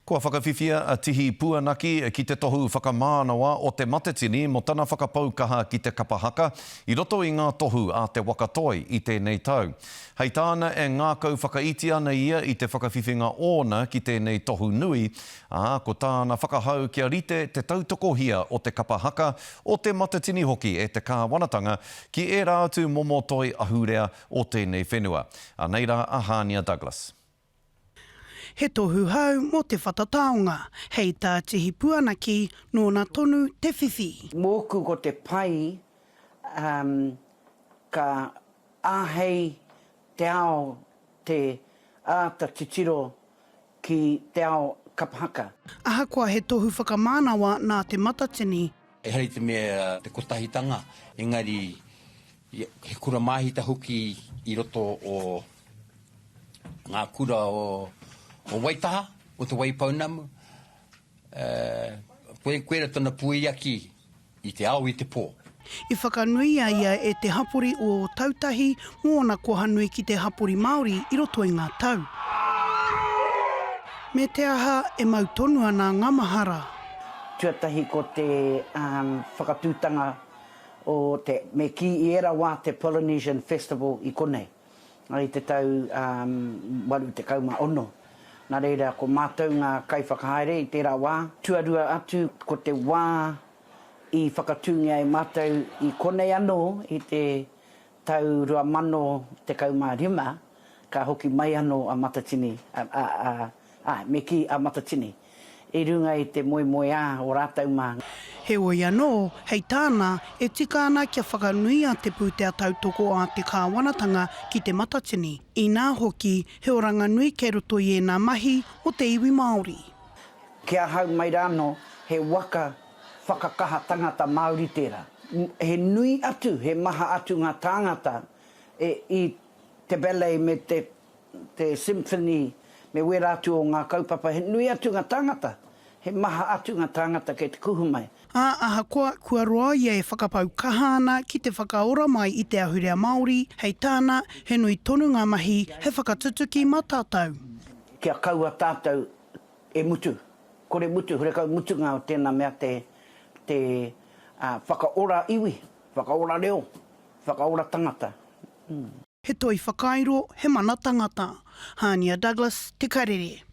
Kua whakawhiwhia a Tihi Puanaki ki te tohu whakamānawa o Te Matatini mō tana whakapau kaha ki te kapa haka i roto i ngā tohu a Te Waka Toi i tēnei tau. Hei tāna e ngākau whakaiti ana ia i te whakawhiwhinga ōna ki tēnei tohu nui, ā, ko tāna whakahau kia rite te tautokohia o te kapa haka, o Te Matatini hoki e te kāwanatanga ki ērā atu momo toi ahurea o tēnei whenua. Anei rā a Hānia Douglas. He tohu hou mō te whata taonga, hei tā Tihi Puanaki, nōna tonu te whiwhi. Mōku ko te pai um ka āhei te ao te āta titiro ki te ao kapa haka. Ahakoa he tohu whakamānawa nā Te Matatini. Ehara i te mea te kotahitanga, engari he kura māhita hoki i roto o ngā kura o, o Waitaha, o Te Waipounamu. Uh, koera tana puiaki i te ao i te pō. I whakanuia ia e te hapori o Ōtautahi mō ōna koha nui ki te hapori Māori i roto i ngā tau. Me te aha, e mau tonu ana ngā mahara. Tuatahi ko te um, whakatūtanga o te, me kī i ērā wā te Polynesian Festival i konei, i te tau 86. Nā reira, ko mātou ngā kaiwhakahaere i tērā wā. Tuarua atu, ko te wā i whakatūngia e mātou i konei anō i te tau 2015, ka hoki mai anō a Matatini, a, a, a, āe, me kī a Matatini, i runga i te moemoeā o rātou mā. Heoi anō, hei tāna, e tika ana kia whakanuia te pūtea tautoko a te kāwanatanga ki Te Matatini, inā hoki, he oranga nui kei roto i ēnā mahi mō te iwi Māori. Ki ahau mai rānō, he waka whakakaha tangata Māori tērā. He nui atu, he maha atu ngā tāngata e, i te ballet me te, te symphony me wērā atu o ngā kaupapa, he nui atu ngā tāngata, he maha atu ngā tāngata kei te kuhu mai. Ā, ahakoa kua roa ia e whakapau kaha ana ki te whakaora mai i te ahurea Māori, hei tāna, he nui tonu ngā mahi hei whakatutuki mā tātou. Kia kaua tātou e mutu, kore mutu, horekau mutunga o tēnā mea te, te whakaora iwi, whakaora reo, whakaora tangata. He toi whakairo, he mana tangata. Hānia Douglas, Te Karere.